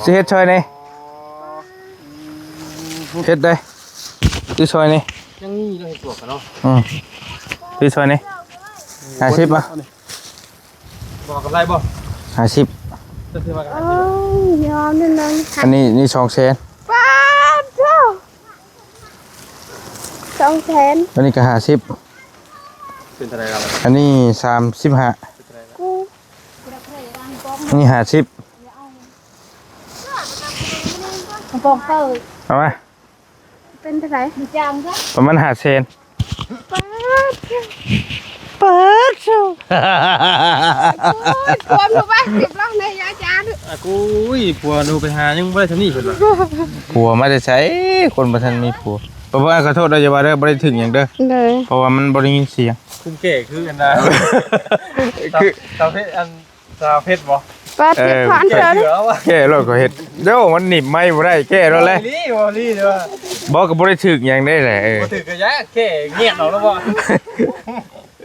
ຊິເຮັດຊ່ອຍແດ່ ເຮັດໄດ້ ຊິຊ່ອຍແດ່ ຍັງມີເນາະ ເຮັດບວກກັນເນາະ ອືມ ຊິຊ່ອຍແດ່ ຫ້າສິບບໍ່? ບວກກັນໄດ້ບໍ່? ຫ້າສິບ ຈະຖືວ່າກັນ ໂອ້ຍ ຍອມໜຶ່ງ ອັນນີ້ ນີ້ສອງແສນ ປາດໂທ້ ສອງແສນ ອັນນີ້ກໍຫ້າສິບ ເປັນເທົ່າໃດລະ? ອັນນີ້ສາມສິບຫ້າ ເປັນເທົ່າໃດລະ? ອັນນີ້ຫ້າສິບ ກະປອງເປີດ ເອົາມາ ເປັນເທົ່າໃດ? ປະມານຫ້າແສນ ປາດ ປາດໂທ້ ໂອ້ຍ ຜົວໜູໄປສິບລັງໃນອາຈານ ອາ ໂອ້ຍ ຜົວໜູໄປຫາຍັງບໍ່ໄດ້ເທົ່ານີ້ເພິ່ນວ່າ ຜົວມາແຕ່ໃສ? ຄົນບໍ່ທັນມີຜົວ ບໍ່ ບໍ່ ຂໍໂທດເດີ ຢ່າວ່າເດີ ບໍ່ໄດ້ຖືກຫຍັງເດີ ໂດຍ ເພາະວ່າມັນບໍ່ໄດ້ຍິນສຽງ ຄຸມແກ້ຄືອັນນ່າ ຄື ສາວເພັດ ອັນ ສາວເພັດບໍ່? ປາດ ເອີ ເພັດຜ່ານ ແກ້ ເທື່ອ ແກ້ໂລດ ກໍເຮັດ ໂດ ມັນໜີບໄມ້ບໍ່ໄດ້ ແກ້ໂລດແຫຼະ ອີ່ຫຼີ ອີ່ຫຼີເດີ ບໍ່ ກໍບໍ່ໄດ້ຖືກຫຍັງໄດ໋ແຫຼະ ເອີ ບໍ່ຖືກກໍຢ່າ ແກ້ງຽບເອົາແລ້ວບໍ່?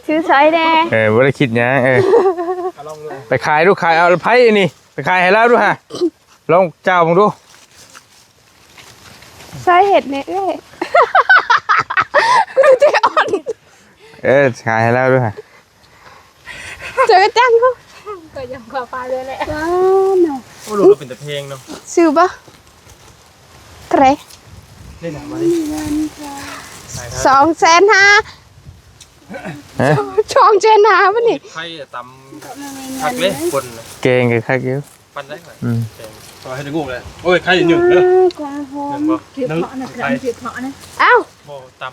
ຊື້ຊ່ອຍແດ່ ເອີ ບໍ່ໄດ້ຄິດຫຍັງ ເອີ ເອົາລອງດູ ໄປຂາຍດູ ຂາຍເອົາໄພ້ອັນນີ້ ໄປຂາຍໃຫ້ລາວດູຫາ ລອງເຈົ້າເບິ່ງດູ ຊ່ອຍເຮັດແດ່ເອື້ອຍ ກູຈະໄຈອ່ອນ ເອີ ຂາຍໃຫ້ລາວດູຫາ ເຈີກັນຈັງ ກໍຍັງວ່າປາເລີຍແຫຼະ ວ້າວເນາະ ໂອ້ ລົດເປັນຕາແພງເນາະ ຊື້ບໍ່? ເທົ່າໃດ? ນີ້ນະ ມາດິ ສອງແສນຫ້າ ຮະ? ສອງແສນຫ້າ ບັດນີ້ ໄຂ່ຕຳຄັກເດ້ ຄົນ ແກງກໍຄັກຢູ່ ປັນໄດ້ ອືມ ແກງ ເຮັດໃຫ້ງູກເລີຍ ໂອ້ຍ ໄຂ່ໜຶ້ງເດີ ອືມ ກວາງຫອມ ໜຶ້ງບໍ່? ເຜັດເພາະນະ ເຜັດເພາະນະ ອ້າວ ບໍ່ຕຳ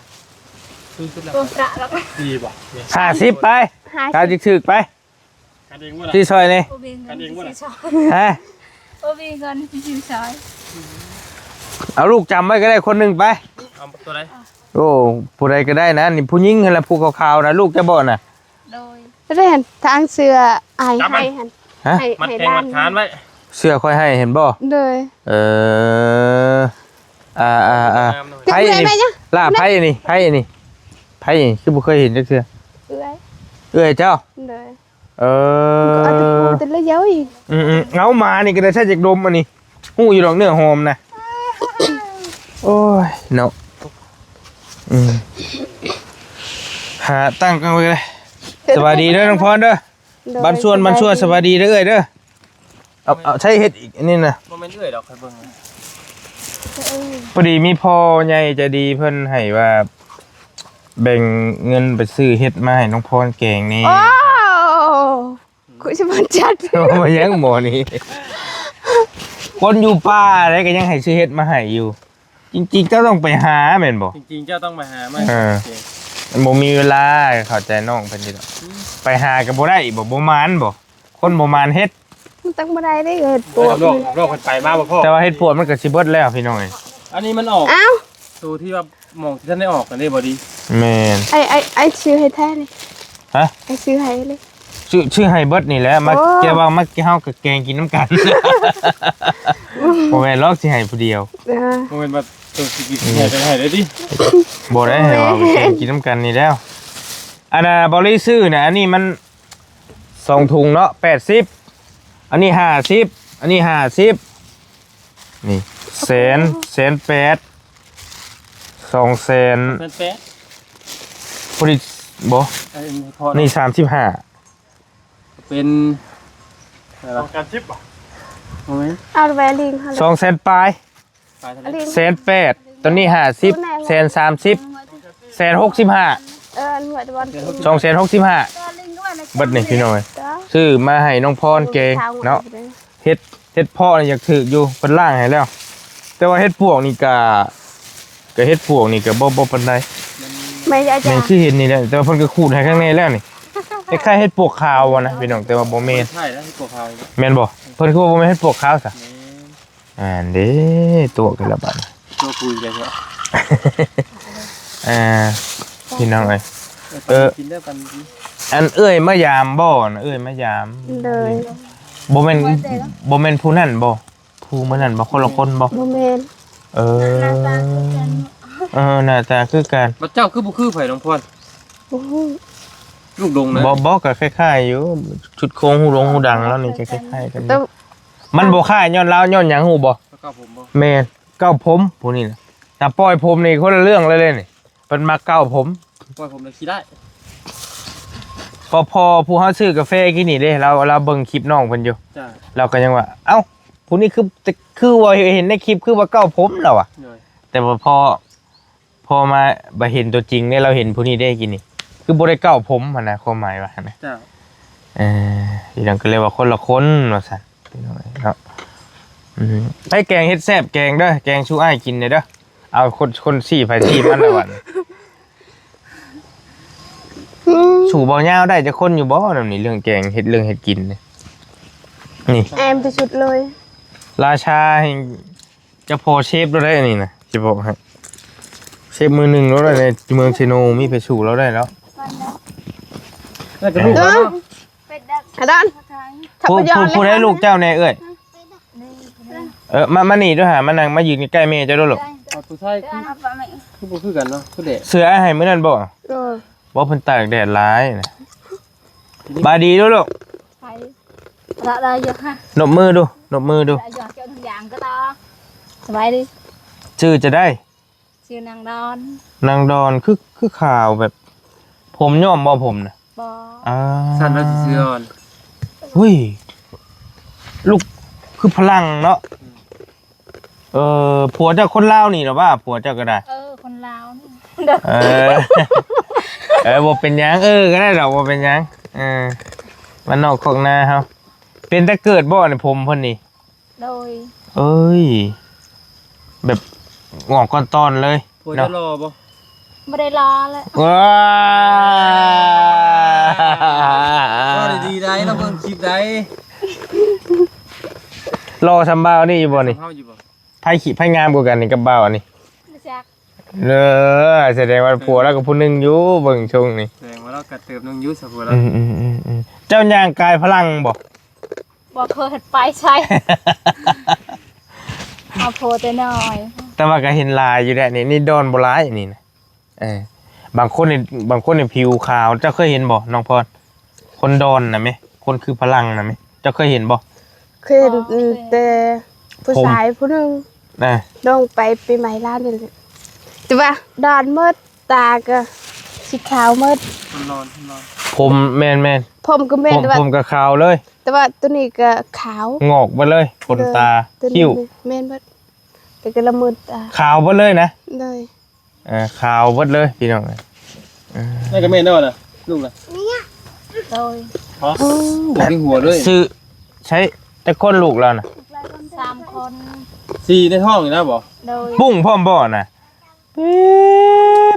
ຄືສຸດແລ້ວ ໂອ້ ກະລະ ດີບໍ່? ຫ້າສິບ ໄປ ຫ້າສິບ ຖ້າຊິຖືກໄປ ກັນເອງບໍ່ລະ? ຊິຊ່ອຍນີ້ ບໍ່ມີເງິນຊິຊ່ອຍ ຮະ? ບໍ່ມີເງິນຊິຊື້ຊ່ອຍ ເອົາລູກຈຳໄວ້ກໍໄດ້ຄົນໜຶ່ງໄປ ເອົາຕົວໃດ? ໂອ້ ຜູ້ໃດກໍໄດ້ນະ ນີ້ຜູ້ຍິງຫັ້ນລະ ຜູ້ຂາວໆນະ ລູກເຈົ້າບໍ່ນະ? ໂດຍ ແມ່ນ ທາງເສື້ອອ້າຍໃຫ້ຫັ້ນ ຮະ? ໃຫ້ ມັດແຂ້ງມັດຂາໄວ້ ເສື້ອຂ້ອຍໃຫ້ເຫັນບໍ່? ໂດຍ ເອີ ອ່າໆໆ ໄຜນີ້ ລະ ໄຜນີ້ ໄຜນີ້ ໄຜນີ້ ຄືບໍ່ເຄີຍເຫັນຈັກເທື່ອ? ເອື້ອຍ ເອື້ອຍເຈົ້າ? ໂດຍ ເອີ ເອົາແຕ່ປູແຕ່ລະເຍົາອີກ ອືມໆ ເອົາໝານີ້ກໍໄດ້ ໃຊ້ຈັກດົມອັນນີ້ ຮູ້ຢູ່ດອກເນື້ອຫອມນະ ໂອ້ຍເນາະ ອືມ ຫາຕັ້ງກັນໄວ້ກໍໄດ້ ສະບາຍດີເດີນ້ອງພອນເດີ ໂດຍ ບັນຊວນ ສະບາຍດີ ບັນຊວນ ສະບາຍດີເດີເອື້ອຍເດີ ເອົາ ເອົາໃຊ້ເຮັດອີກອັນນີ້ນະ ບໍ່ແມ່ນເອື້ອຍດອກ ຂ້ອຍເບິ່ງ ພໍດີມີພໍ່ໃຫຍ່ໃຈດີເພິ່ນໃຫ້ວ່າ ແບ່ງເງິນໄປຊື້ເຫັດມາໃຫ້ນ້ອງພອນແກງແດ່ ໂອ້ ຄຸຊິບໍ່ຈັດ ບໍ່ຫຍັງໝໍນີ້ ຄົນຢູ່ປ່າໃດກໍຍັງໃຫ້ຊື້ເຫັດມາໃຫ້ຢູ່ ຈິງໆ ເຈົ້າຕ້ອງໄປຫາແມ່ນບໍ່? ຈິງໆ ເຈົ້າຕ້ອງໄປຫາມາ ເອີ ໂອເຄ ມັນບໍ່ມີເວລາ ເຂົ້າໃຈນ້ອງເພິ່ນຢູ່ດອກ ອືມ ໄປຫາກໍບໍ່ໄດ້ບໍ່? ບໍ່ໝານບໍ່? ຄົນບໍ່ໝານເຮັດ ມັນຕັ້ງບໍ່ໄດ້ເດ້ ເຫັດປວກ ເອີ ລອກ ລອກເພິ່ນໄປມາບໍ່ພໍ ແຕ່ວ່າເຫັດປວກມັນກໍຊິເບິດແລ້ວພີ່ນ້ອງເອີຍ ອັນນີ້ມັນອອກ ອ້າວ ໂຕທີ່ວ່າໝອງທີ່ທ່ານໄດ້ອອກກັນເດ້ບໍ່ດີ ແມ່ນ ໄອ້ ໄອ້ ໄອ້ຊື້ໃຫ້ແທ້ນີ້ ຮະ? ໄອ້ຊື້ໃຫ້ເລີຍ ຊື້ ຊື້ໃຫ້ເບິດນີ້ແຫຼະ ມາ ໂອ້ ແກວ່າມາເຮົາກໍແກງກິນນຳກັນ ບໍ່ແມ່ນລອກຊິໃຫ້ຜູ້ດຽວ ເອີ ບໍ່ແມ່ນວ່າໂຕຊິກິນໃຫ້ໄປໃຫ້ເລີຍຕິ ບໍ່ໄດ້ ໃຫ້ວ່າແກງກິນນຳກັນນີ້ແລ້ວ ອັນນ່າ ບໍລິຊື້ນະ ອັນນີ້ມັນ ສອງຖົງເນາະ ແປດສິບ ອັນນີ້ຫ້າສິບ ອັນນີ້ຫ້າສິບ ນີ້ແສນ ແສນແປດ ສອງແສນ ແສນແປດ ພໍດີບໍ່? ອັນນີ້ພໍ ນີ້ສາມສິບຫ້າ ເປັນເທົ່າໃດວະ? ສອງແສນສິບບໍ່? ບໍ່ແມ່ນ ເອົາແວລິງຫັ້ນ ສອງແສນປາຍ ແສນແປດ ຕອນນີ້ຫ້າສິບ ແສນສາມສິບ ແສນຫົກສິບຫ້າ ເອີ ອັນຫົວຕະບອນ ສອງແສນຫົກສິບຫ້າ ເບິດນີ້ພີ່ນ້ອງເອີຍ ຊື້ມາໃຫ້ນ້ອງພອນແກງເນາະ ເຫັດ ເຫັດເຜາະນີ້ຢາກຖືກຢູ່ ເພິ່ນລ້າງໃຫ້ແລ້ວ ແຕ່ວ່າເຫັດປວກນີ້ກະ ກະເຫັດປວກນີ້ກະບໍ່ ບໍ່ປານໃດ ແມ່ນ ແມ່ນຄືເຫັນນີ້ແຫຼະ ແຕ່ວ່າເພິ່ນກະຂູດໃຫ້ຂ້າງໃນແລ້ວນີ້ ຄ້າຍໆເຫັດປວກຂາວຫັ້ນນະພີ່ນ້ອງ ແຕ່ວ່າບໍ່ແມ່ນ ໃຊ່ແລ້ວເຫັດປວກຂາວ ແມ່ນບໍ່? ເພິ່ນຄືວ່າບໍ່ແມ່ນເຫັດປວກຂາວຊະ? ແມ່ນ ອັນເດ້ ຕົວະກັນລະບາດ ຕົວະກູອີກແລ້ວ ອ່າ ພີ່ນ້ອງເອີຍ ເອີ ກິນແລ້ວກັນ ອັນເອື້ອຍມາຢາມບໍ່ນະ ເອື້ອຍມາຢາມ ໂດຍ ບໍ່ແມ່ນ ບໍ່ແມ່ນຜູ້ນັ້ນບໍ່? ຜູ້ມື້ນັ້ນບໍ່? ຄົນລະຄົນບໍ່? ບໍ່ແມ່ນ ເອີ ໜ້າຕາຄືກັນ ເອີ ໜ້າຕາຄືກັນ ບັດເຈົ້າຄືບໍ່ຄືໃຜ ນ້ອງພອນ? ບໍ່ຮູ້ ລູກດົງນະ ບໍ່ ບໍ່ ກໍຄ້າຍໆຢູ່ ຊຸດໂຄງ ຫູດົງຫູດັງລາວນີ້ກໍຄ້າຍໆກັນຢູ່ ແຕ່ ມັນບໍ່ຄ້າຍຍ້ອນລາວ ຍ້ອນຫຍັງຮູ້ບໍ່? ເກົ້າຜົມບໍ່? ແມ່ນ ເກົ້າຜົມຜູ້ນີ້ນະ. ຖ້າປ່ອຍຜົມນີ້ຄົນລະເລື່ອງເລີຍເດ້ນີ້ ເພິ່ນມັກເກົ້າຜົມ. ປ່ອຍຜົມແລ້ວຂີ້ຮ້າຍ. ພໍ ພໍຜູ້ເຮົາຊື້ກາແຟກິນນີ້ເດ້ ລາວ ລາວເບິ່ງຄລິບນ້ອງເພິ່ນຢູ່ ລາວກໍຍັງວ່າ ເອົ້າ ຜູ້ນີ້ຄື ຄືວ່າເຫັນໃນຄລິບຄືວ່າເກົ້າຜົມລາວວ່າ. ແຕ່ວ່າພໍ ພໍມາ ບາດເຫັນຕົວຈິງເດ້ ລາວເຫັນຜູ້ນີ້ເດ້ກິນນີ້ ຄືບໍ່ໄດ້ເກົ້າຜົມຫັ້ນນະ ຄວາມໝາຍວ່າຫັ້ນນະ. ເອີ ພີ່ນ້ອງກໍເລີຍວ່າຄົນລະຄົນວ່າຊັ້ນ ພີ່ນ້ອງເອີຍເນາະ. ອືມ ໃຜແກງເຮັດແຊບແກງເດີ ແກງສູ່ອ້າຍກິນແດ່ເດີ. ເອົາຄົນ ຄົນຊີ້ໃຜຊີ້ມັນລະບັດນີ້. ສູ້ເບົາຍາວໄດ້ຈັກຄົນຢູ່ບໍ່ນຳນີ້ ເລື່ອງແກງເຮັດ ເລື່ອງເຮັດກິນນີ້. ນີ້ ແອມທີ່ສຸດເລີຍ ລາຊາແຫ່ງ ຈະພໍເຊຟແລ້ວໄດ໋ອັນນີ້ນະ ຊິບອກໃຫ້ ເຊຟມືໜຶ່ງແລ້ວໄດ໋ ໃນເມືອງເຊໂນ ມີໃຜສູ້ລາວໄດ້ແລ້ວ. ແລ້ວກໍລູກເນາະ ອາດອນ ຜູ້ ຜູ້ໃດລູກເຈົ້າແດ່ເອື້ອຍ? ເອີ ມາ ມານີ້ດູຫາ ມານັ່ງ ມາຢືນໃກ້ໆແມ່ເຈົ້າດູລູກ. ເອົາຜູ້ຊາຍຄື ຄືບໍ່ຄືກັນເນາະ ຄືແດດ ເສື້ອອ້າຍໃຫ້ມື້ນັ້ນບໍ່? ເອີ ບໍ່ ເພິ່ນຕາກແດດຫຼາຍນະ. ບາຍດີດູລູກ ໄປ ລະໄດ້ຢູ່ຮະ ນົບມືດູ ນົບມືດູ ລະຢອກເຈົ້າໜຶ່ງຢ່າງກໍຕໍ່. ສະບາຍດີ ຊື່ຈະໄດ້ ຊື່ນາງດອນ ນາງດອນ ຄື ຄືຂາວແບບ ຜົມຍ້ອມບໍ່ຜົມນະ? ບໍ່ ອ່າ ສັ້ນແລ້ວຊິຊື່ດອນ. ຫຸ້ຍ ລູກຄືຝຣັ່ງເນາະ. ເອີ ຜົວເຈົ້າຄົນລາວນີ້ລະວ່າ ຜົວເຈົ້າກໍໄດ້ ເອີ ຄົນລາວນີ້. ເອີ ເອີ ບໍ່ເປັນຫຍັງ ເອີ ກໍໄດ້ດອກ ບໍ່ເປັນຫຍັງ. ເອີ ບ້ານນອກຄອກນາເຮົາ. ເປັນແຕ່ເກີດບໍ່ນີ້ ຜົມເພິ່ນນີ້? ໂດຍ ເອີຍ ແບບງອກກ້ອນຕອນເລີຍ. ຜົວເຈົ້າຫຼໍ່ບໍ່? ບໍ່ໄດ້ຫຼໍ່ແຫຼະ ວ້າ ເວົ້າດີໆໄດ໋ ລອງເບິ່ງຄລິບໄດ໋. ຫຼໍ່ສ່ຳບ່າວນີ້ຢູ່ບໍ່ນີ້? ເຮົາຢູ່ບໍ່? ໃຜຂີ້ ໃຜງາມກວ່າກັນນີ້ກັບບ່າວອັນນີ້? ບໍ່ຈັກ ເອີ ສະແດງວ່າຜົວລາວກໍຜູ້ໜຶ່ງຢູ່ ເບິ່ງຊົງນີ້ ສະແດງວ່າລາວກໍເຕີບໜຶ່ງຢູ່ ສະຜົວລາວ. ອືມໆໆໆ ເຈົ້າຍ່າງກາຍພະລັງບໍ່? ບໍ່ເຄີຍໄປໃສ ເອົາຜົວແຕ່ນ້ອຍ ແຕ່ວ່າກໍເຫັນຫຼາຍຢູ່ແຫຼະນີ້ ນີ້ດອນບໍ່ຫຼາຍນີ້ນະ. ເອີ ບາງຄົນນີ້ ບາງຄົນນີ້ຜິວຂາວ ເຈົ້າເຄີຍເຫັນບໍ່ນ້ອງພອນ? ຄົນດອນນະແມ ຄົນຄືຝຣັ່ງນະແມ ເຈົ້າເຄີຍເຫັນບໍ່? ເຄີຍເຫັນ ແຕ່ຜູ້ຊາຍຜູ້ໜຶ່ງ ອ່າ ລົງໄປປີໃໝ່ລາວນີ້ແຫຼະ ແຕ່ວ່າດອນໝົດ ຕາກໍສີຂາວໝົດ ຄົນດອນ ຄົນດອນ ຜົມ ແມ່ນໆ ຜົມກໍແມ່ນ ຜົມ ແຕ່ວ່າ ຜົມກໍຂາວເລີຍ ແຕ່ວ່າໂຕນີ້ກໍຂາວ ງອກເບິດເລີຍ ຂົນຕາ ໂດຍ ຄິ້ວ ແມ່ນເບິດ ແຕ່ກໍລະມືດຕາ ຂາວເບິດເລີຍນະ ໂດຍ. ເອີ ຂາວເບິດເລີຍພີ່ນ້ອງເອີຍ. ເອີ ນັ້ນກໍແມ່ນແລ້ວນະ ລູກນະ ໂດຍ ຮະ ໂອ້ ບໍ່ມີຫົວເລີຍ ຊື່ ໃຊ້ຈັກຄົນລູກລາວນະ? ສາມຄົນ ສີ່ໃນທ້ອງນີ້ນະບໍ່? ໂດຍ ປຸ້ງພ້ອມບໍ່ນະ? ປີ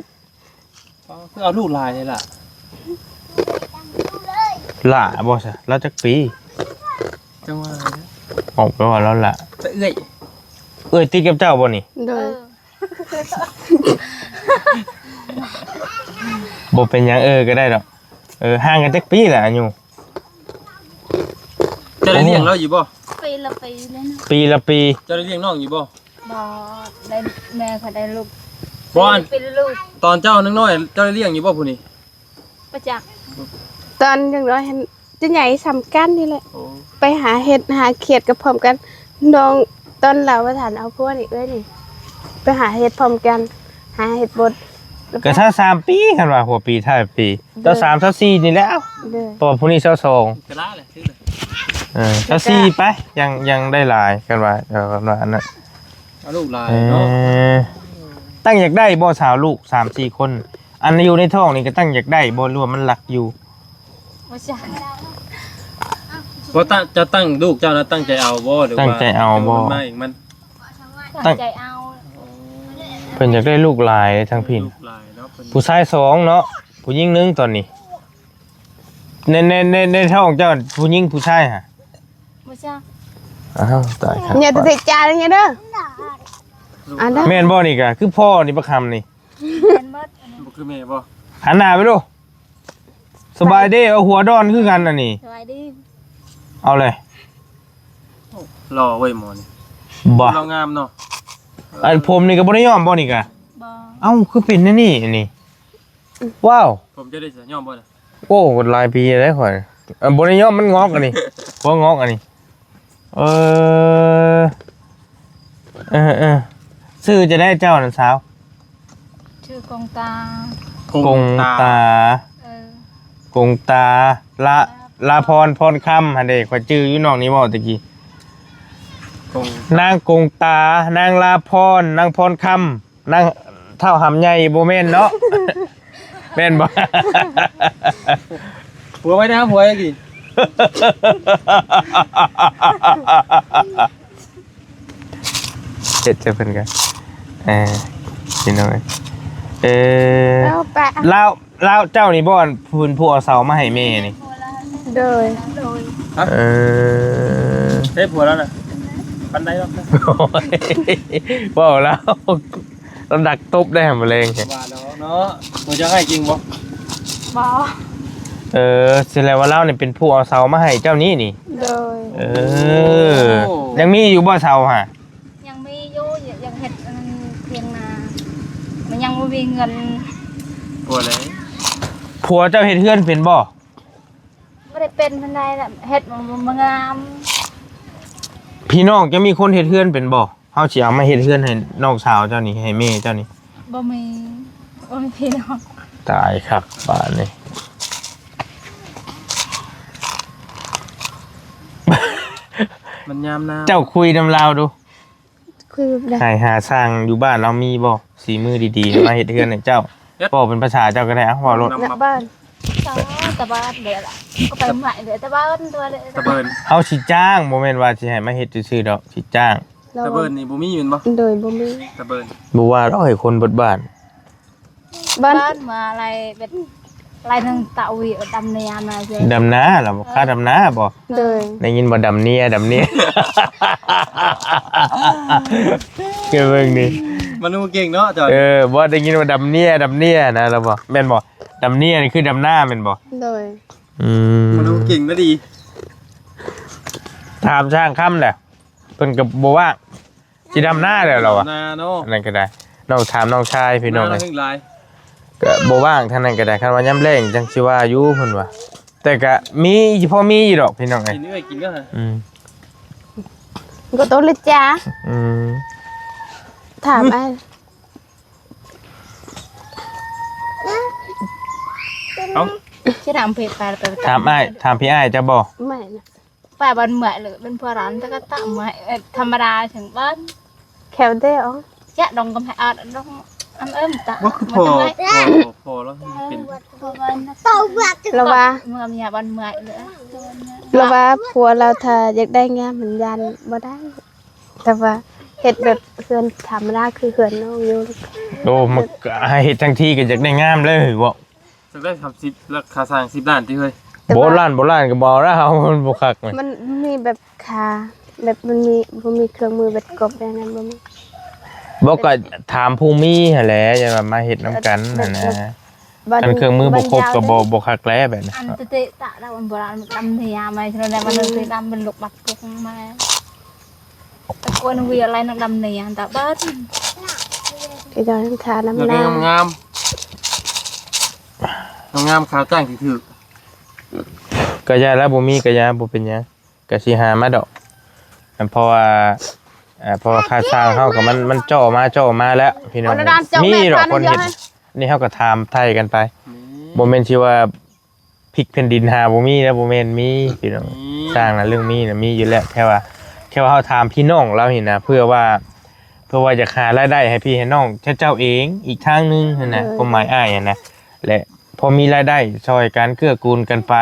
ດ ອໍ ຄືເອົາລູກຫຼາຍແທ້ລະ ຫຼ້າບໍ່ຊະ? ລາວຈັກປີ? ຈັ່ງວ່າ ອອກໄປວ່າລາວຫຼ້າ ແຕ່ເອື້ອຍ ເອື້ອຍຕິດກັບເຈົ້າບໍ່ນີ້? ໂດຍ ເອີ ບໍ່ເປັນຫຍັງ ເອີ ກໍໄດ້ດອກ ເອີ ຫ່າງກັນຈັກປີລະອາຍຸ? ເຈົ້າໄດ້ລ້ຽງລາວຢູ່ບໍ່? ປີລະປີເລີຍນະ ປີລະປີ ເຈົ້າໄດ້ລ້ຽງນ້ອງຢູ່ບໍ່? ບໍ່ ໄດ້ແມ່ຂ້ອຍໄດ້ລູກ ບໍ່ ອັນ ປີລະລູກ ຕອນເຈົ້າຍັງນ້ອຍ ເຈົ້າໄດ້ລ້ຽງຢູ່ບໍ່ຜູ້ນີ້? ບໍ່ຈັກ ຕອນຍັງນ້ອຍຫັ້ນ ຈະໃຫຍ່ສ່ຳກັນນີ້ແຫຼະ ໂອ້ ໄປຫາເຫັດຫາຂຽດກັບພ້ອມກັນ ນ້ອງຕອນລາວວ່າທ່ານເອົາຜົວນີ້ ເອື້ອຍນີ້ ໄປຫາເຫັດພ້ອມກັນ ຫາເຫັດບົດ ກໍຊາວສາມປີ ຄັນວ່າຫົວປີທ້າຍປີ ໂດຍ ຊາວສາມ ຊາວສີ່ນີ້ແຫຼະ ໂດຍ ເພາະວ່າຜູ້ນີ້ຊາວສອງ ກໍລາແຫຼະ ເອີ ຊາວສີ່ໄປ ຍັງ ຍັງໄດ້ຫຼາຍ ຄັນວ່າ ເອີ ຄັນວ່າອັນນັ້ນ ເອົາລູກຫຼາຍເນາະ ເອີ ຕັ້ງຢາກໄດ້ບໍ່ສາວລູກສາມສີ່ຄົນ? ອັນຢູ່ໃນທ້ອງນີ້ກໍຕັ້ງຢາກໄດ້ບໍ່ ຫຼືວ່າມັນລັກຢູ່? ບໍ່ຈັກ ບໍ່ຕັ້ງ ເຈົ້າຕັ້ງ ລູກເຈົ້ານະຕັ້ງໃຈເອົາບໍ່ ຫຼືວ່າ ຕັ້ງໃຈເອົາບໍ່? ເອີ ມັນມາເອງມັນ ຕັ້ງໃຈເອົາ ອໍ ເພິ່ນຢາກໄດ້ລູກຫຼາຍທາງພີ້ ລູກຫຼາຍເນາະ ເພິ່ນ ຜູ້ຊາຍສອງເນາະ ຜູ້ຍິງໜຶ່ງຕອນນີ້ ໃນ ໃນ ໃນ ໃນທ້ອງເຈົ້າຜູ້ຍິງຜູ້ຊາຍຫະ? ບໍ່ຈັກ ອ້າວ ຕາຍ ຢ່າແຕ່ເຈັດຈານນີ້ເດີ ອັນນັ້ນ ແມ່ນບໍ່ນີ້ກະ ຄືພໍ່ນີ້ບັກຫຳນີ້ ແມ່ນໝົດ ບໍ່ຄືແມ່ບໍ່? ຫັນໜ້າໄປດູ ສະບາຍດີ ເອົາຫົວດອນຄືກັນອັນນີ້ ສະບາຍດີ ເອົາເລີຍ ໂອ້ ຫຼໍ່ເວີຍໝໍນີ້ ບໍ່ ລາວງາມເນາະ ອັນຜົມນີ້ກໍບໍ່ໄດ້ຍ້ອມບໍ່ນີ້ກະ? ບໍ່ ເອົ້າ ຄືເປັນແນວນີ້ອັນນີ້ ວ້າວ ຜົມເຈົ້າໄດ້ສະຍ້ອມບໍ່ລະ? ໂອ້ ຫຼາຍປີແລ້ວຂ້ອຍ ເອີ ບໍ່ໄດ້ຍ້ອມ ມັນງອກອັນນີ້ ຫົວງອກອັນນີ້ ເອີ ເອີໆ ຊື່ຈັ່ງໃດເຈົ້ານັ້ນສາວ? ຊື່ກົງຕາ ກົງຕາ ກົງຕາ ເອີ ກົງຕາ ລາ ລາພອນ ພອນຄຳຫັ້ນເດ້ ຂ້ອຍຈື່ຢູ່ ນ້ອງນີ້ເວົ້າຕະກີ້ ກົງ ນາງກົງຕາ ນາງລາພອນ ນາງພອນຄຳ ນາງທ້າວຫຳໃຫຍ່ບໍ່ແມ່ນເນາະ ແມ່ນບໍ່? ຜົວໄວ້ນະ ຜົວຕະກີ້ ເຮັດໃສ່ເພິ່ນກະ ເອີ ພີ່ນ້ອງເອີຍ ເອີ ເອົາປະ ລາວ ລາວເຈົ້ານີ້ບໍ່ ອັນເພິ່ນຜູ້ເອົາເສົາມາໃຫ້ແມ່ນີ້? ໂດຍ ຮະ ເອີ ເດ້ຜົວແລ້ວນະ ປານໃດດອກນະ ໂອ້ຍ ເວົ້າລາວ ລາວດັກຕົບໄດ້ຫັ້ນ ມື້ແລງ ວ່າແລ້ວເນາະ ບໍ່ຈັກໃຫ້ຈິງບໍ່? ບໍ່ ເອີ ສະແດງວ່າລາວນີ້ເປັນຜູ້ເອົາເສົາມາໃຫ້ເຈົ້ານີ້ນີ້? ໂດຍ ເອີ ໂອ້ ຍັງມີຢູ່ບໍ່ເສົາຫະ? ຍັງມີຢູ່ ຢາກເຮັດອັນຖຽງນາ ມັນຍັງບໍ່ມີເງິນ ຜົວເລີຍ ຜົວເຈົ້າເຮັດເຮືອນເປັນບໍ່? ບໍ່ໄດ້ເປັນປານໃດລະ ເຮັດບໍ່ ບໍ່ງາມ ພີ່ນ້ອງເຈົ້າມີຄົນເຮັດເຮືອນເປັນບໍ່? ເຮົາຊິເອົາມາເຮັດເຮືອນໃຫ້ນ້ອງສາວເຈົ້ານີ້ ໃຫ້ແມ່ເຈົ້ານີ້ ບໍ່ມີ ບໍ່ມີພີ່ນ້ອງ ຕາຍຄັກບາດນີ້ ມັນຍາມໜາວ ເຈົ້າຄຸຍນຳລາວດູ ຄືແບບໃດ? ໃຫ້ຫາຊ່າງຢູ່ບ້ານລາວມີບໍ່? ສີມືດີໆ ມາເຮັດເຮືອນໃຫ້ເຈົ້າ ເຮັດ ເວົ້າເປັນພາສາເຈົ້າກໍໄດ້ ເອົາ ເວົ້າໂລດ ນຳ ນະ ບ້ານ ຕາ ຕາບ້ານເດ້ລະ ກໍໄປໃໝ່ເດ້ ຕາບ້ານຕົວເດ້ ຕາເບີນ ເຮົາຊິຈ້າງ ບໍ່ແມ່ນວ່າຊິໃຫ້ມາເຮັດຊື່ໆດອກ ຊິຈ້າງ ຕາເບີນນີ້ບໍ່ມີແມ່ນບໍ່? ໂດຍ ບໍ່ມີ ຕາເບີນ ບໍ່ວ່າດອກໃຫ້ຄົນເບິດບ້ານ ບ້ານ ບ້ານມາໄລ່ເປັນ ໄລ່ນາງຕາວີດຳນາມາເຊີ ດຳນາລະບໍ່? ເອີ ຄ່າດຳນາບໍ່? ໂດຍ ໄດ້ຍິນບໍ່ ດຳເນຍ ດຳເນຍ ເກີດເບິ່ງນີ້ ມະນູເກັ່ງເນາະຈອຍ ເອີ ບໍ່ໄດ້ຍິນວ່າດຳເນຍ ດຳເນຍນະລະບໍ່? ແມ່ນບໍ່? ດຳເນຍນີ້ຄືດຳນາແມ່ນບໍ່? ໂດຍ ອືມ ມະນູເກັ່ງນະດີ ຖາມຊ່າງຄຳແຫຼະ ເພິ່ນກໍບໍ່ວ່າງ ຊິດຳນາແລ້ວລາວວ່າ ດຳນາເນາະ ອັນນັ້ນກໍໄດ້ ນ້ອງ ຖາມນ້ອງຊາຍພີ່ນ້ອງເອີຍ ກໍບໍ່ວ່າງທາງນັ້ນກໍໄດ້ ຄັນວ່າຍາມແລ້ງຈັ່ງຊິວ່າຢູ່ເພິ່ນວ່າ ແຕ່ກໍມີ ພໍມີຢູ່ດອກພີ່ນ້ອງເອີຍ ກິນເອື້ອຍກິນເດີ້ ອືມ ກໍຕ້ອງເລີຍຈ້າ ອືມ ຖາມອ້າຍ ເອົ້າ ຊິຖາມເພດໄປ ຖາມອ້າຍ ຖາມພີ່ອ້າຍເຈົ້າບໍ່? ແມ່ນ ປາບ້ານເມື່ອຍເລີຍ ເປັນພວກຮ້ານຕະກະຕະເມື່ອຍ ເອີ ທຳມະດາເຖິງບ້ານ ແຄວເດອອ ຈະດອງກຳແພອາດ ດອງອຳເອີ້ມຕະ ວ່າຄືພໍ່ ພໍ່ ພໍ່ລາວເປັນ ລາວວ່າ ເມື່ອເມຍບ້ານເມື່ອຍເລີຍ ລາວວ່າຜົວລາວຖ້າຢາກໄດ້ງາມມັນຢ້ານບໍ່ໄດ້ ແຕ່ວ່າເຮັດແບບເຮືອນທຳມະດາຄືເຮືອນນ້ອງຢູ່ ໂອ້ ມັນໃຫ້ເຮັດທັງທີກໍຢາກໄດ້ງາມເລີຍເວົ້າ ຈັກໄດ້ສາມສິບ ລາຄາສ້າງສິບລ້ານຕິເຮີ້ຍ ແຕ່ວ່າ ບໍ່ລ້ານ ບໍ່ລ້ານກໍບໍ່ເອົາແລ້ວ ມັນບໍ່ຄັກ ມັນມີແບບຄ່າ ແບບມັນມີ ບໍ່ມີເຄື່ອງມືແບບກົບແບບນັ້ນບໍ່ມີ ບໍ່ກໍຖາມຜູ້ມີຫັ້ນແຫຼະ ຢ່າວ່າມາເຮັດນຳກັນຫັ້ນນະ ຄັນເຄື່ອງມືບໍ່ຄົບກໍບໍ່ ບໍ່ຄັກແຫຼະແບບນີ້ ອັນຕະເຕະຕະລາວອັນໂບລານດຳເນຍມາ ເທົ່າໃດມັນເລີຍດຳເປັນລູກບັດປຸກມາ ຕະໂກນເວີຍໄລນັກດຳເນຍຕາເບີດ ໄອ້ດອນຄານ້ຳນາ ງາມໆ ງາມໆ ຂາຈ້າງຖືກໆ ກະຢ່າລະ ບໍ່ມີກະຢ່າ ບໍ່ເປັນຫຍັງ ກະຊິຫາມາດອກ ອັນ ເພາະວ່າ ເອີ ເພາະວ່າຄ່າຊ່າງເຮົາກໍມັນ ມັນເຈາະມາ ເຈາະມາແລ້ວ ພີ່ນ້ອງ ມີດອກຄົນເຮັດ ນີ້ເຮົາກໍຖາມໄຖ່ກັນໄປ ບໍ່ແມ່ນຊິວ່າ ພິກແຜ່ນດິນຫາບໍ່ມີແລ້ວ ບໍ່ແມ່ນ ມີພີ່ນ້ອງ ມີ ສ້າງນະເລື່ອງມີນະມີຢູ່ແລ້ວ ແຕ່ວ່າ ແຕ່ວ່າເຮົາຖາມພີ່ນ້ອງລາວນີ້ນະ ເພື່ອວ່າ ເພື່ອວ່າຢາກຫາລາຍໄດ້ໃຫ້ພີ່ໃຫ້ນ້ອງເຈົ້າເອງອີກທາງໜຶ່ງຫັ້ນນະ ຄວາມໝາຍອ້າຍຫັ້ນນະ ແລະ ພໍມີລາຍໄດ້ຊ່ອຍກັນເກື້ອກູນກັນໄປ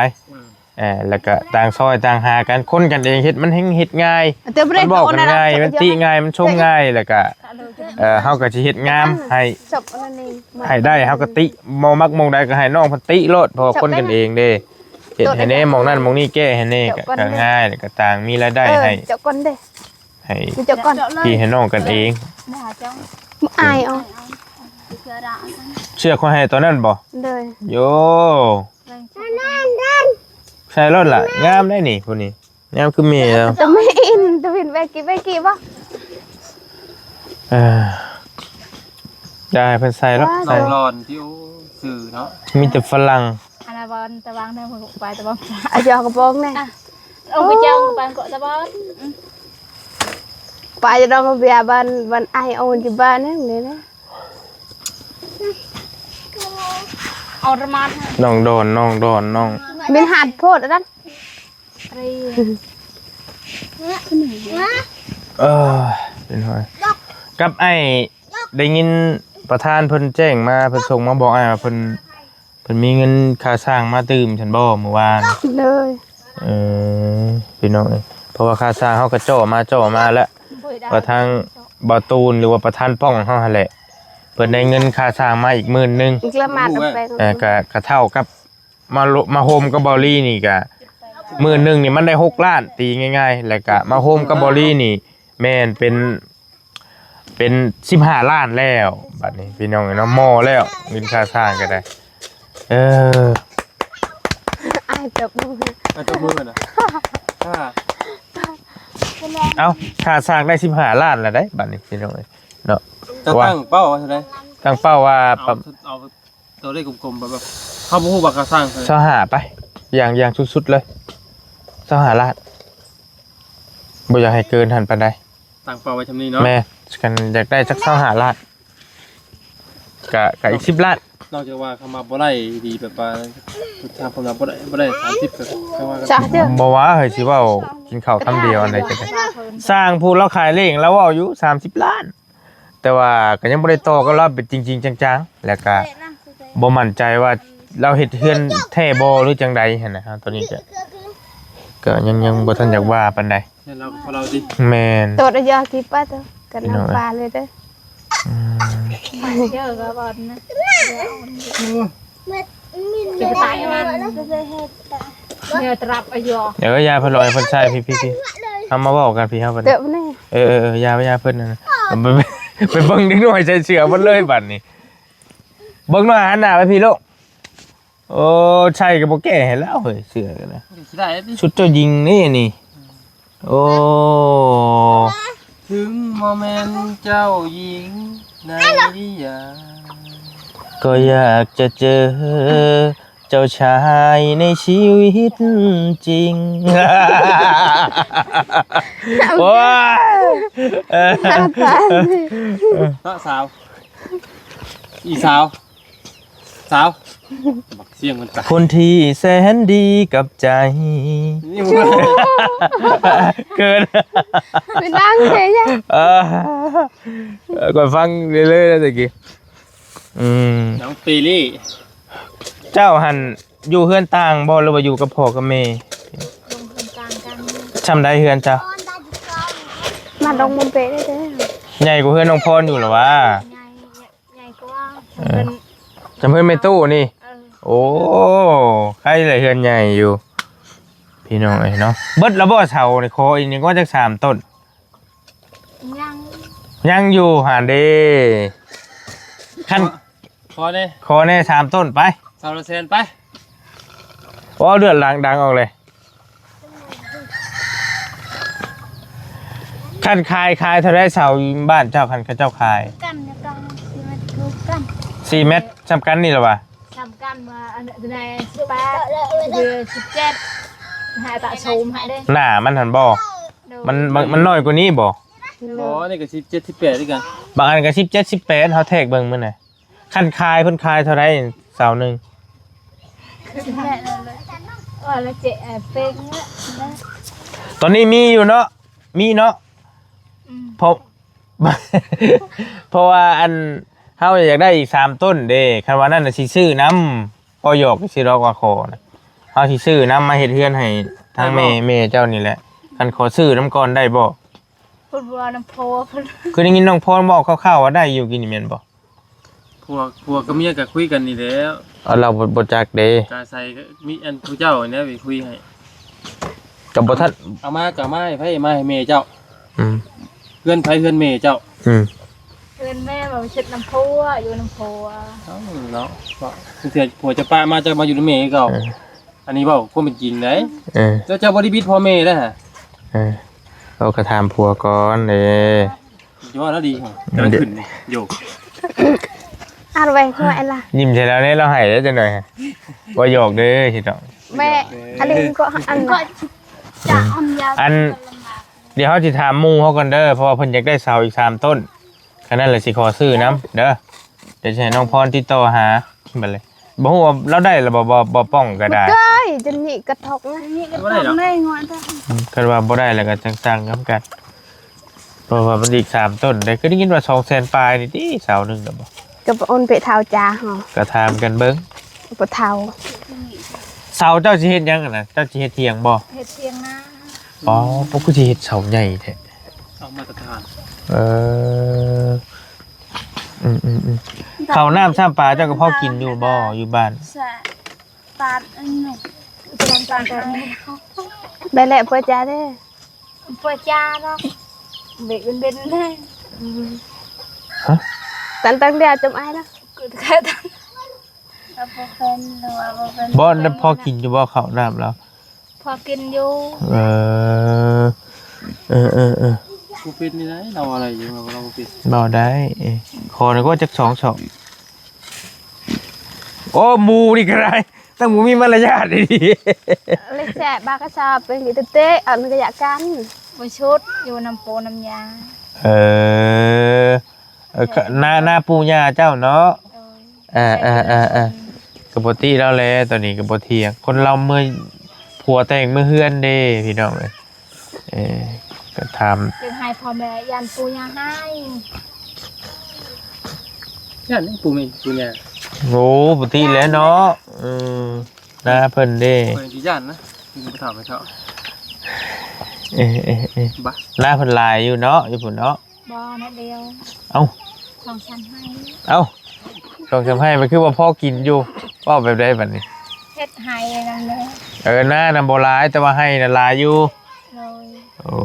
ເອີ ແລ້ວກະຕ່າງຊ່ອຍຕ່າງຫາກັນ ຄົນກັນເອງເຮັດມັນແຮ່ງເຮັດງ່າຍ ມັນເວົ້າກັນງ່າຍ ມັນຕິງ່າຍ ມັນຊົມງ່າຍ ແລ້ວກະ ເອີ ເຮົາກໍຊິເຮັດງາມໃຫ້ ໃຫ້ໄດ້ ເຮົາກໍຕິ ບໍ່ມັກໝ່ອງໃດກໍໃຫ້ນ້ອງເພິ່ນຕິໂລດ ເພາະວ່າຄົນກັນເອງເດ້ ເຮັດໃຫ້ແດ່ ໝ່ອງນັ້ນໝ່ອງນີ້ແກ້ໃຫ້ແດ່ ກໍ ກໍງ່າຍ ແລ້ວກໍຕ່າງມີລາຍໄດ້ໃຫ້ ເຈົ້າກ່ອນເດ້ ໃຫ້ ເຈົ້າກ່ອນ ພີ່ໃຫ້ນ້ອງກັນເອງ ອາຍເອົາ ເສື້ອຂ້ອຍໃຫ້ຕອນນັ້ນບໍ່? ໂດຍ ໂຢ ໃສ່ໂລດລະ ງາມໄດ໋ນີ້ ຜູ້ນີ້ ງາມຄືແມ່ລາວ ຕະເມນ ຕະເວນແວກີແວກີບໍ່? ເອີ ຢ່າໃຫ້ເພິ່ນໃສ່ດອກ ໃສ່ຫຼອນທີ່ ໂອ້ ຊື່ເນາະ ມີແຕ່ຝຣັ່ງ ອັນນະບອນຕະວັງໄດ້ ໄປຕະວັງ ອາ ຢອກກະໂປງແດ່ ອະ Ông cứ chào ông bạn có tao bót. ໄປດອກເບຍ ບ້ານ ບ້ານອ້າຍໂອນຢູ່ບ້ານນັ້ນນີ້ນະ Ông rơmat. ນ້ອງດອນ ນ້ອງດອນ ນ້ອງ ບິນຫາດໂພດອັນນັ້ນ Ri. ເອີ ເປັນຫອຍ ກັບອ້າຍ ໄດ້ຍິນປະທານເພິ່ນແຈ້ງມາ ເພິ່ນສົ່ງມາບອກອ້າຍວ່າເພິ່ນ ເພິ່ນມີເງິນຄ່າສ້າງມາຕື່ມຊັ້ນບໍ່ມື້ວານ? ໂດຍ ເອີ ພີ່ນ້ອງເອີຍ ເພາະວ່າຄ່າສ້າງເຮົາກໍເຈາະມາເຈາະມາແລ້ວ ວ່າທາງບ່າວຕູນ ຫຼືວ່າປະທານປ້ອງເຮົາຫັ້ນແຫຼະ ເພິ່ນໄດ້ເງິນຄ່າສ້າງມາອີກໝື່ນໜຶ່ງ ອີກລະມາດແປງ ເອີ ກະ ກະເທົ່າກັບ ມາໂລະ ມາໂຮມກັບເບົາລີນີ້ກະ ໝື່ນໜຶ່ງນີ້ມັນໄດ້ຫົກລ້ານ ຕີງ່າຍໆ ແລ້ວກະມາໂຮມກັບເບົາລີນີ້ ແມ່ນເປັນ ເປັນສິບຫ້າລ້ານແລ້ວ ບັດນີ້ພີ່ນ້ອງເອີຍເນາະ ມໍ່ແລ້ວ ເງິນຄ່າສ້າງກໍໄດ້ ເອີ ອ້າຍຕົບມື ອ້າຍຕົບມືນະ ອ່າ ເອົ້າ ຄ່າສ້າງໄດ້ສິບຫ້າລ້ານແລ້ວເດ້ ບັດນີ້ພີ່ນ້ອງເອີຍເນາະ ເຈົ້າຕັ້ງເປົ້າວ່າເທົ່າໃດ? ຕັ້ງເປົ້າວ່າ ເອົາ ເອົາ ຕົວເລກກົມໆ ແບບ ແບບ ເຮົາບໍ່ຮູ້ວ່າຄ່າສ້າງເທົ່າໃດ ຊາວຫ້າໄປ ຢ່າງ ຢ່າງສຸດໆເລີຍ ຊາວຫ້າລ້ານ ບໍ່ຢາກໃຫ້ເກີນຫັ້ນປານໃດ ຕັ້ງເປົ້າໄວ້ຊ່ຳນີ້ເນາະ ແມ່ນ ຄັນຢາກໄດ້ຈັກຊາວຫ້າລ້ານ ກະ ກະອີກສິບລ້ານ ນອກຈາກວ່າຄຳວ່າບໍ່ໄດ້ດີ ແບບວ່າ ຖ້າເພິ່ນວ່າບໍ່ໄດ້ ບໍ່ໄດ້ສາມສິບ ກໍ ກໍວ່າກັນ ບໍ່ວ່າ ເຮີ້ຍ ຊິເວົ້າກິນເຂົ້າຄຳດຽວອັນໃດກໍໄດ້ ຊ່າງຜູ້ລາວຂາຍເລ້ງລາວເວົ້າຢູ່ສາມສິບລ້ານ ແຕ່ວ່າກໍຍັງບໍ່ໄດ້ຕໍ່ກັບລາວເປັນຈິງໆຈັງໆ ແລ້ວກໍບໍ່ໝັ້ນໃຈວ່າລາວເຮັດເຮືອນແທ້ບໍ່ ຫຼືຈັ່ງໃດຫັ້ນນະ ຕອນນີ້ກໍ ກໍຍັງ ຍັງບໍ່ທັນຢາກວ່າປານໃດ ແມ່ນ ໂຕດອາຍາກິປະໂຕ ກັນເອົາປາເລີຍເດີ ອືມ ເດີກໍບໍ່ນະ ຈະຕາຍມັນ ເດີຕະລັບອາຍຸ ເອີ ຢ່າເພິ່ນ ລອຍເພິ່ນໃສ່ ພີ່ໆ ເຮົາມາເວົ້າກັນ ພີ່ເຮົາບັດນີ້ ເອີ ເອີ ຢ່າ ຢ່າເພິ່ນນັ້ນ ໄປ ໄປເບິ່ງເດັກນ້ອຍໃສ່ເສື້ອເພິ່ນເລີຍບັດນີ້ ເບິ່ງໜ້ອຍ ຫັນໜ້າໄປພີ້ລູກ ໂອ້ ໃສ່ກໍບໍ່ແກ້ໃຫ້ລາວເຮີ້ຍ ເສື້ອກໍໄດ້ ຊິໄດ້ຕິ ຊຸດເຈົ້າຍິງນີ້ນີ້ ໂອ້ ເຖິງບໍ່ແມ່ນເຈົ້າຍິງໃນນິຍາມ ກໍຢາກຈະເຈີເຈົ້າຊາຍໃນຊີວິດຈິງ ໂອ້ຍ ເນາະສາວ ອີສາວ ສາວ ບັກສຽງມັນຕາຍ ຄົນທີ່ແສນດີກັບໃຈ ນີ້ ເກີນ ໄປດັງແທ້ຍະ ເອີ ເອີ ຂ້ອຍຟັງເລື້ອຍໆແລ້ວຕະກີ້ ອືມ ນ້ອງເປລີ້ ເຈົ້າຫັ້ນຢູ່ເຮືອນຕ່າງບໍ່ ຫຼືວ່າຢູ່ກັບພໍ່ກັບແມ່? ຢູ່ເຮືອນຕ່າງກັນ ຊ່ຳໃດເຮືອນເຈົ້າ? ມາດອງມຸມເປເດີ ໃຫຍ່ກວ່າເຮືອນນ້ອງພອນຢູ່ລະຫວາ? ໃຫຍ່ ໃຫຍ່ກວ່າ ເອີ ຈຳເຮືອນແມ່ຕູ້ນີ້ ເອີ ໂອ້ ໃກ້ແຫຼະເຮືອນໃຫຍ່ຢູ່ ພີ່ນ້ອງເອີຍເນາະ ເບິດລະບໍ່ເສົານີ້ ຂໍອີກນີ້ກໍຈັກສາມຕົ້ນ ຍັງ ຍັງຢູ່ຫັ້ນເດ້ ຄັນ ຂໍແດ່ ຂໍແດ່ສາມຕົ້ນໄປ ເສົາລະແສນໄປ ໂອ້ ເລືອດຫຼັງດັງອອກເລີຍ ຄັນຂາຍ ຂາຍເທົ່າໃດເສົາບ້ານເຈົ້າ ຄັນເຂົາເຈົ້າຂາຍ? ກັນ ກັນ ສີ່ແມັດ ຄືກັນ ສີ່ແມັດ ສ່ຳກັນນີ້ລະຫວາ? ສ່ຳກັນວ່າ ອັນໃດ ສິບແປດ ສິບເຈັດ ໃຫ້ຕະໂຊມໃຫ້ເດ້ ໜ້າມັນຫັ້ນບໍ່? ໂດຍ ມັນ ມັນ ມັນນ້ອຍກວ່ານີ້ບໍ່? ໂດຍ ບໍ່ ອັນນີ້ກໍສິບເຈັດ ສິບແປດຄືກັນ ບາງອັນກໍສິບເຈັດ ສິບແປດ ເຮົາແທກເບິ່ງມື້ນະ ຄັນຂາຍ ເພິ່ນຂາຍເທົ່າໃດເສົາໜຶ່ງ? ສິບແປດ ວ່າລະເຈ ເອີ ເປັງ ຕອນນີ້ມີຢູ່ເນາະ ມີເນາະ ອືມ ເພາະ ເພາະວ່າອັນ ເຮົາຢາກໄດ້ອີກສາມຕົ້ນເດ້ ຄັນວ່ານັ້ນນະຊິຊື້ນຳ ບໍ່ຢອກຊື່ດອກວ່າຂໍນະ ເຮົາຊິຊື້ນຳມາເຮັດເຮືອນໃຫ້ທາງແມ່ ແມ່ເຈົ້ານີ້ແຫຼະ ຄັນຂໍຊື້ນຳກ່ອນໄດ້ບໍ່? ເພິ່ນວ່ານຳພໍ່ເພິ່ນ ຄືໄດ້ຍິນນ້ອງພອນເວົ້າຄ່າວໆວ່າໄດ້ຢູ່ກີ້ນີ້ແມ່ນບໍ່? ຜົວ ຜົວກັບເມຍກໍຄຸຍກັນນີ້ແຫຼະ ເອົາ ລາວບໍ່ ບໍ່ຈັກເດ້ ກາໃສກໍມີອັນຜູ້ເຈົ້ານີ້ແຫຼະໄປຄຸຍໃຫ້ ກໍບໍ່ທັນ ເອົາມາກໍເອົາມາໃຫ້ໃຜ? ມາໃຫ້ແມ່ເຈົ້າ ອືມ ເຮືອນໃຜ? ເຮືອນແມ່ເຈົ້າ ອືມ ເຮືອນແມ່ວ່າເຮັດນຳຜົວ ຢູ່ນຳຜົວ ເອົ້າເນາະ ເພາະເທື່ອຜົວຈະປະມາ ເຈົ້າມາຢູ່ນຳແມ່ຄືເກົ່າ ເອີ ອັນນີ້ເວົ້າຄວາມເປັນຈິງໃດ ເອີ ເຈົ້າ ເຈົ້າບໍ່ໄດ້ບິດພໍ່ແມ່ເດ້ ເອີ ເອົາ ກໍຖາມຜົວກ່ອນເດ້ ຊິເວົ້າແນວດີ ກຳລັງຂຶ້ນຢູ່ ອ່ານໄວ້ຫົວໄອ້ລະ ຍິ້ມໃສ່ລາວແດ່ ລາວໄຫ້ເດ້ຈັກໜ່ອຍ ບໍ່ຢອກເດ້ ຊິຕ້ອງ ແມ່ ອັນນີ້ກໍອັນ ກໍ ຈະອຳຍາ ອັນ ດຽວເຮົາຊິຖາມໝູ່ເຮົາກ່ອນເດີ ເພາະວ່າເພິ່ນຢາກໄດ້ເສົາອີກສາມຕົ້ນ. ຄັນນັ້ນແຫຼະຊິຂໍຊື້ນຳເດີ. ດຽວຊິໃຫ້ນ້ອງພອນຕິດຕໍ່ຫາບັດນີ້. ບໍ່ຮູ້ວ່າລາວໄດ້ຫຼືບໍ່ ບໍ່ ບໍ່ປ້ອງກໍໄດ້. ບໍ່ໄດ້ ຈະໜີກະທົກນະ ໜີກະທົກໃນງວດ. ອືມ ຄັນວ່າບໍ່ໄດ້ແລ້ວກໍຈັ່ງສັ່ງນຳກັນ. ເພາະວ່າມັນອີກສາມຕົ້ນເດ້. ຄືໄດ້ຍິນວ່າສອງແສນປາຍນີ້ຕິ ເສົາໜຶ່ງນະບໍ່? ກໍບໍ່ໂອນໄປເຖົ້າຈ້າເຮົາ ກໍຖາມກັນເບິ່ງ ບໍ່ເຖົ້າ. ເສົາເຈົ້າຊິເຮັດຫຍັງຫັ້ນນະ? ເຈົ້າຊິເຮັດຖຽງບໍ່? ເຮັດຖຽງນາ. ອໍ ພວກຄືຊິເຮັດເສົາໃຫຍ່ແທ້. ເສົາມາດຕະຖານ. ເອີ ອືມໆໆ. ເຂົ້ານ້ຳຊ້ຳປາເຈົ້າກໍພໍກິນຢູ່ບໍ່ຢູ່ບ້ານ? ແຊະ ປາດອັນນີ້ ໄປແລ້ວເປີດຈ້າເດ້. ບໍ່ຈ້າດອກ ເບກເບັນໆ ເດ້. ຮະ? ຕັນຕັ້ງແຕ່ຈົມອ້າຍນະ ກູແຄ່ຕັນ ເອົາບໍ່ເປັນ ຫຼືວ່າບໍ່ເປັນ. ບໍ່ ພໍກິນຢູ່ບໍ່ເຂົ້ານ້ຳລາວ? ພໍກິນຢູ່. ເອີ ເອີໆໆ. ບໍ່ເປັນນີ້ໄດ໋ ລາວອະໄລຢູ່ ລາວບໍ່ເປັນ. ເວົ້າໄດ້ ຂໍໜ້ອຍກວ່າຈັກສອງສອບ. ໂອ້ ໝູ່ນີ້ກໍໄດ້ ຕັ້ງໝູ່ມີມາລະຍາດດີ. ເລຍແຊະບາກະຊາເປັນກິເຕະ ອັນກະຍະກັນ ບໍ່ຊຸດຢູ່ນຳປູນຳຍາ. ເອີ ເອີ ນາ ນາປູ່ຍ່າເຈົ້າເນາະ. ໂດຍ ເອີໆໆ ກໍບໍ່ຕິລາວແຫຼະ ຕອນນີ້ກໍບໍ່ຖຽງ ຄົນລາວເມືອ ຜົວແຕ່ງເມືອເຮືອນເດ້ ພີ່ນ້ອງເອີຍ. ເອີ ກໍຖາມ ຈຶ່ງໃຫ້ພໍ່ແມ່ຢ້ານປູ່ຍ່າຮ້າຍ. ຢ້ານປູ່ແມ່ປູ່ຍ່າ. ໂອ້ ປົກກະຕິແຫຼະເນາະ. ເອີ ໜ້າເພິ່ນເດ້ ຂ້ອຍຊິຢ້ານນະ ຈຶ່ງໄປຖາມໃຫ້ເຂົາ. ເອີໆໆ ໜ້າເພິ່ນຫຼາຍຢູ່ເນາະ ຢູ່ພຸ້ນເນາະ. ບໍ່ ໜ້ອຍດຽວ. ເອົ້າ ສອງສາມໄຮ່. ເອົ້າ ສອງສາມໄຮ່ ມັນຄືວ່າພໍກິນຢູ່ ເວົ້າແບບໃດບັດນີ້? ເຮັດໄຮ່ນຳເດ້. ເອີ ນານະບໍ່ຫຼາຍ ແຕ່ວ່າໄຮ່ນະຫຼາຍຢູ່. ໂດຍ ໂອ້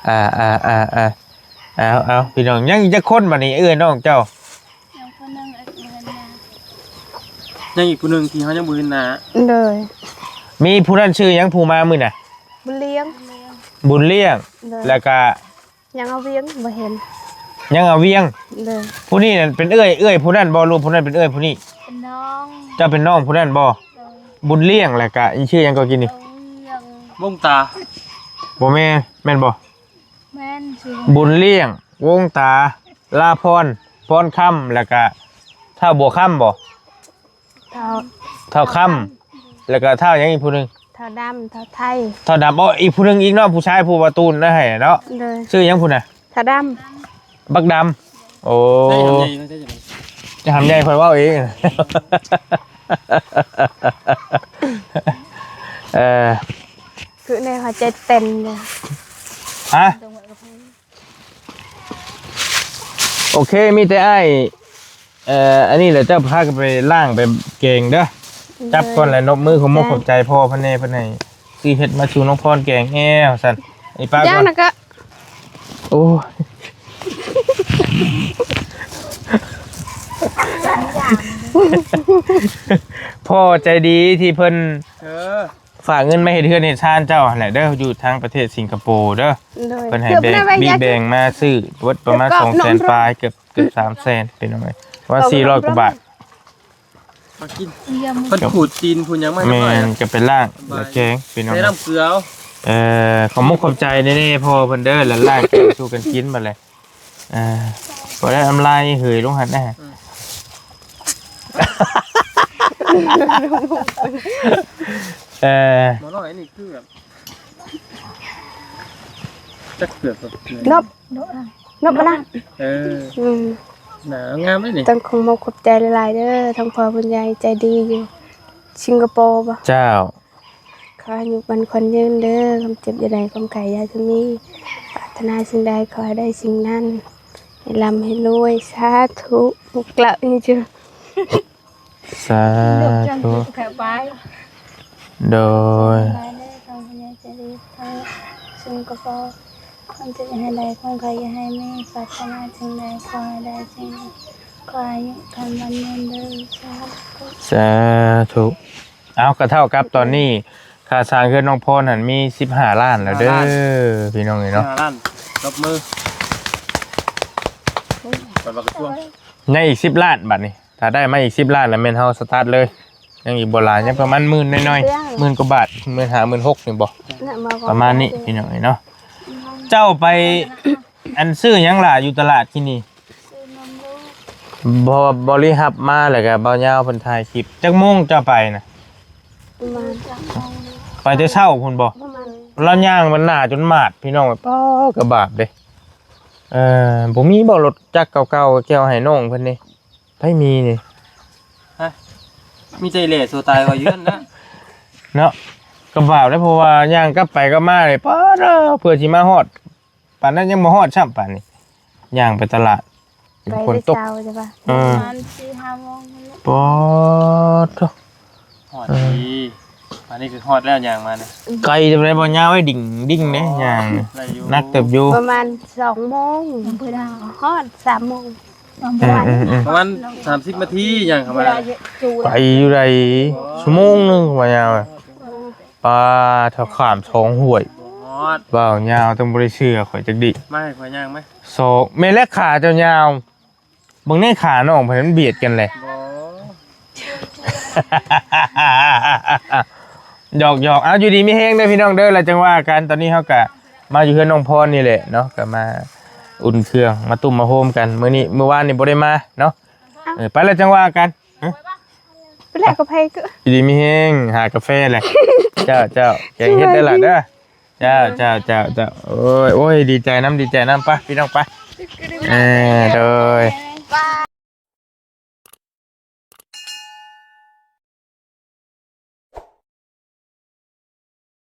ອາໆໆໆ ເອົາໆ ພີ່ນ້ອງ ຍັງອີກຈັກຄົນບັດນີ້ ເອື້ອຍນ້ອງເຈົ້າ? ຍັງຜູ້ໜຶ່ງ ເອີ ຍັງອີກຜູ້ໜຶ່ງທີ່ເຮົາຍັງບໍ່ເຫັນໜ້າ. ໂດຍ ມີຜູ້ນັ້ນຊື່ຫຍັງ ຜູ້ມາມື້ນະ? ບຸນລ້ຽງ. ບຸນລ້ຽງ. ໂດຍ ແລ້ວກະ ຍັງອາວຽງ ບໍ່ເຫັນ. ຍັງອາວຽງ. ໂດຍ ຜູ້ນີ້ນັ້ນເປັນເອື້ອຍ ເອື້ອຍຜູ້ນັ້ນບໍ່ ຫຼືຜູ້ນັ້ນເປັນເອື້ອຍຜູ້ນີ້? ເປັນນ້ອງ. ເຈົ້າເປັນນ້ອງຜູ້ນັ້ນບໍ່? ໂດຍ ບຸນລ້ຽງ ແລ້ວກະອີກຊື່ຫຍັງກໍກິນນີ້? ອາວຽງ ວົງຕາ. ບໍ່ແມ່ນ ແມ່ນບໍ່? ແມ່ນຊື່ ບຸນລ້ຽງ ວົງຕາ ລາພອນ ພອນຄຳ ແລ້ວກະທ້າວບົວຄຳບໍ່? ທ້າວ ທ້າວຄຳ ແລ້ວກໍທ້າວຫຍັງອີກຜູ້ໜຶ່ງ? ທ້າວດຳ ທ້າວໄທ ທ້າວດຳ. ອໍ ອີກຜູ້ໜຶ່ງອີກເນາະ ຜູ້ຊາຍຜູ້ວ່າຕູນນະໃຫ້ເນາະ. ໂດຍ ຊື່ຫຍັງພຸ້ນນະ? ທ້າວດຳ ບັກດຳ. ໂອ້ ຈະຫຳໃຫຍ່ ຂ້ອຍເວົ້າເອງ. ເອີ ຄືໃນຫົວໃຈເຕັ້ນເລີຍ. ຮະ? ໂອເຄ ມີແຕ່ອ້າຍ ເອີ ອັນນີ້ແຫຼະ ເຈົ້າພາກັນໄປລ້າງໄປແກງເດີ. ໂດຍ ຈັບກ່ອນແຫຼະ ນົບມື ຂອບມົກຂອບໃຈພໍ່ເພິ່ນແດ່ ເພິ່ນໃຫ້ຊື້ເຫັດມາສູ່ນ້ອງພອນແກງແອວຊັ້ນ. ໄອ້ປ້າກ່ອນ ໂອ້ຍ ພໍ່ໃຈດີທີ່ເພິ່ນ ເອີ ຝາກເງິນມາເຮັດເຮືອນເຮັດຊານເຈົ້າຫັ້ນແຫຼະເດີ ຢູ່ທາງປະເທດສິງກະໂປເດີ. ໂດຍ ເພິ່ນໃຫ້ແບ່ງ ເກືອບແລ້ວ ມີແບ່ງມາຊື້ເບິດປະມານສອງແສນປາຍ ເກືອບ ເກືອບສາມແສນ ເປັນຫຍັງໄງ ປະມານສີ່ຮ້ອຍກວ່າບາດ. ມາກິນ ເພິ່ນຂູດຕີນ ເພິ່ນຫຍັງມາໃຫ້ ແມ່ນ ກໍໄປລ້າງ ສະບາຍ ແລ້ວແກງ ເປັນຫຍັງ ໃສ່ນ້ຳເກືອເອົາ. ເອີ ຂອບມົກຂອບໃຈແດ່ໆ ພໍ່ເພິ່ນເດີ ແລ້ວລ້າງແກງສູ່ກັນກິນບັດແຫຼະ. ເອີ ບໍ່ໄດ້ ນ້ຳລາຍເຫີຍລົງຫັ້ນນະ. ອືມ ເອີ ໝໍນ້ອຍນີ້ຄືແບບ ຈັກເກືອບແບບ ນົບ ນົບມານະ. ເອີ ອືມ ໜ້າງາມເດ້ນີ້. ຕ້ອງຂອບມົກຂອບໃຈຫຼາຍໆເດີ ທັງພໍ່ເພິ່ນໃຫຍ່ໃຈດີຢູ່ສິງກະໂປບໍ? ເຈົ້າ. ຂໍໃຫ້ອາຍຸໝັ້ນຂວັນຍືນເດີ ຄວາມເຈັບຢ່າໄດ້ ຄວາມໄຂ້ຢ່າໄດ້ມີ ປາດຖະໜາສິ່ງໃດຂໍໃຫ້ໄດ້ສິ່ງນັ້ນ ໃຫ້ລ່ຳໃຫ້ລວຍ ສາທຸ. ກະນີ້ຈື່ ສາທຸ. ໂດຍ ສະບາຍເດີ ທາງຜູ້ໃຫຍ່ໃຈດີ ທາງສິງກະໂປ ຄວາມເຈັບຢ່າໃຫ້ໄດ້ ຄວາມໄຂ້ຢ່າໃຫ້ມີ ປາດຖະໜາສິ່ງໃດຂໍໃຫ້ໄດ້ສິ່ງນັ້ນ ຂໍໃຫ້ອາຍຸໝັ້ນຂວັນຍືນເດີ ສາທຸ ສາທຸ. ເອົາ ກໍເທົ່າກັບຕອນນີ້ ຄ່າສ້າງເຮືອນນ້ອງພອນຫັ້ນມີສິບຫ້າລ້ານແລ້ວເດີ ສິບຫ້າລ້ານ ພີ່ນ້ອງເອີຍເນາະ. ສິບຫ້າລ້ານ ຕົບມື ເປີດປາກກະຊວງ ຍັງອີກສິບລ້ານບາດນີ້ ຖ້າໄດ້ມາອີກສິບລ້ານແລ້ວແມ່ນເຮົາສະຕາດເລີຍ. ຍັງອີກບໍ່ຫຼາຍ ຍັງປະມານໝື່ນໜ້ອຍໆ ໝື່ນກວ່າບາດ ໝື່ນຫ້າ ໝື່ນຫົກນີ້ບໍ່ ປະມານນີ້ພີ່ນ້ອງເອີຍເນາະ. ເຈົ້າໄປ ອັນ ຊື້ຫຍັງຫຼ້າຢູ່ຕະຫຼາດທີ່ນີ້? ບໍ່ ບໍລິຮັບມາ ແລ້ວກໍບ່າວຍາວເພິ່ນຖ່າຍຄລິບ. ຈັກໂມງເຈົ້າໄປນະ? ປະມານ ໄປແຕ່ເຊົ້າພຸ້ນບໍ່? ປະມານ ລາວຍ່າງມັນໜ້າຈົນໝາດພີ່ນ້ອງ. ປ້າ ກະບາບເດ້. ເອີ ບໍ່ມີບໍ່ລົດຈັກເກົ່າໆ ແກ່ວໃຫ້ນ້ອງເພິ່ນນີ້? ໃຜມີນີ້? ຮະ? ມີແຕ່ແຫຼໂຊຕາຍວ່າຢູ່ຫັ້ນນະ ເນາະ. ກະບາບເດ້ ເພາະວ່າຍ່າງກັບໄປກັບມານີ້ ປ້າດ ເພື່ອຊິມາຮອດ ປານນັ້ນຍັງບໍ່ຮອດຊ້ຳປານນີ້ ຍ່າງໄປຕະຫຼາດ ໄປແຕ່ເຊົ້າ ຝົນຕົກ ເອີ ປະມານສີ່ຫ້າໂມງພຸ້ນແຫຼະ. ປາດໂທ້ ຮອດດີ ອັນນີ້ຄືຮອດແລ້ວ ຍ່າງມານະ. ໄກຈຳໄດ້ບໍ່? ຍາວໄວ້ດິງດິງເດ້ ຍ່າງ ໄດ້ຢູ່ ໜັກເຕີບຢູ່ ປະມານສອງໂມງ ຮອດສາມໂມງ ປະມານສາມສິບນາທີ ຍ່າງເຂົ້າມາ ໄກຢູ່ໃດ ຊົ່ວໂມງໜຶ່ງວ່າຍາວ. ປາ ຖ້າຂ້າມສອງຫ້ວຍ ບໍ່ຮອດ ເວົ້າຍາວ ຕ້ອງບໍ່ໄດ້ເຊື່ອຂ້ອຍຈັກດີ້. ມາໃຫ້ຂ້ອຍຍ່າງໄໝ? ສອງ ແມ່ນແຫຼະ ຂາເຈົ້າຍາວ ເບິ່ງແນ່ ຂານ້ອງເພິ່ນມັນບຽດກັນແຫຼະ. ບໍ່ ຫຍອກໆ ເອົາ ຢູ່ດີມີແຮງເດີພີ່ນ້ອງເດີ ແລ້ວຈັ່ງວ່າກັນ. ຕອນນີ້ເຮົາກະມາຢູ່ເຮືອນນ້ອງພອນນີ້ແຫຼະເນາະ ກະມາອຸ່ນເຄື່ອງ ມາຕຸ້ມມາໂຮມກັນ. ມື້ນີ້ ມື້ວານນີ້ບໍ່ໄດ້ມາເນາະ ເອີ ໄປແລ້ວຈັ່ງວ່າກັນ. ຮະ? ໄປແລກກາແຟກໍ ຢູ່ດີມີແຮງ ຫາກາແຟແຫຼະ. ເຈົ້າ ເຈົ້າ ແກງເຫັດເດີຫຼ້າເດີ. ເຈົ້າ ເຈົ້າ ເຈົ້າ ເຈົ້າ ໂອ້ຍ ໂອ້ຍ ດີໃຈນຳ ດີໃຈນຳ. ໄປ ພີ່ນ້ອງ ໄປ. ເອີ ໂດຍ.